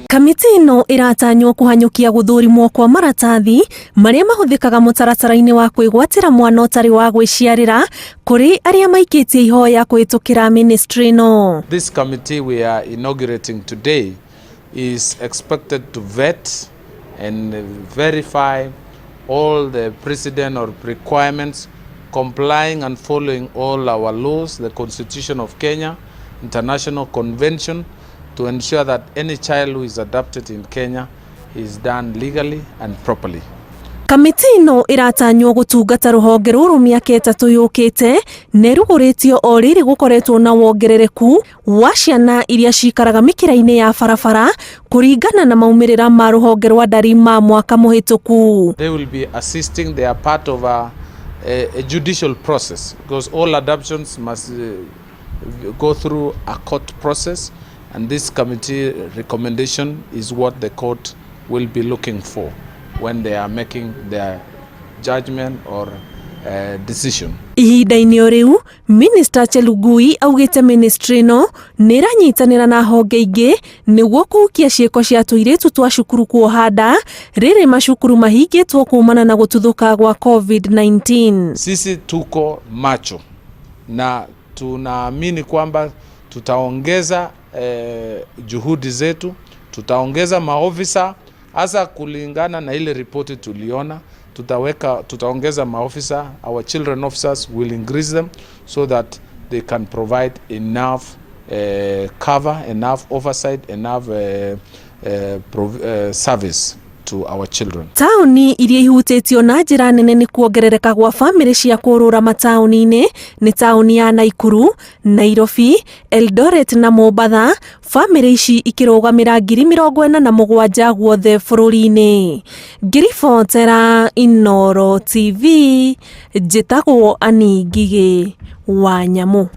Kamĩtĩ ĩno ĩratanywo kũhanyũkia gũthũrimwo kwa maratathi marĩa mahũthĩkaga mũtaratara-inĩ wa kwĩgwatĩra mwana ũtarĩ wa gwĩciarĩra kũrĩ arĩa maikĩtie ihoya kũhĩtũkĩra ministry ĩno. This committee we are inaugurating today is expected to vet and verify all the precedent or requirements complying and following all our laws, the Constitution of Kenya, International Convention, to ensure that any child who is adopted in Kenya is done legally and properly. Kamĩtĩ ĩno ĩratanywo gũtungata rũhonge rũrũ mĩaka 3 yũkĩte na ĩrugũrĩtio o rĩrĩ gũkoretwo na wongerereku wa ciana iria cikaraga mĩkĩra-inĩ ya barabara kũringana na maumĩrĩra ma rũhonge rwa ndari ma mwaka mũhĩtũku. They will be assisting, they are part of a judicial process because all adoptions must go through a court process, and this committee recommendation is what the court will be looking for when they are making their judgment or decision. Ihinda-inĩ o rĩu, Minister Chelugui augĩte ministry ĩno nĩ ĩranyitanĩra na honge ingĩ nĩguo kũhukia ciĩko cia tũirĩtu twa cukuru kuoha nda rĩrĩ macukuru mahingĩtwo kumana na gũtuthũka gwa COVID-19. Sisi tuko macho na tunaamini kwamba tutaongeza juhudi zetu, tutaongeza maofisa hasa kulingana na ile ripoti tuliona, tutaongeza maofisa, our children officers will increase them so that they can provide enough cover, enough oversight, enough service to our children. Taũni iria ihutĩtio na njĩra nene nĩ kuongerereka gwa bamĩrĩ cia kũrũra mataũni-inĩ nĩ taũni ya Naikuru, Nairobi, Eldoret na Mombatha, bamĩrĩ ici ikĩrũgamĩra 47,000 guothe bũrũri-inĩ. Ngĩribotera Inooro TV, njĩtagwo Annie Ngigĩ wa Nyamũ.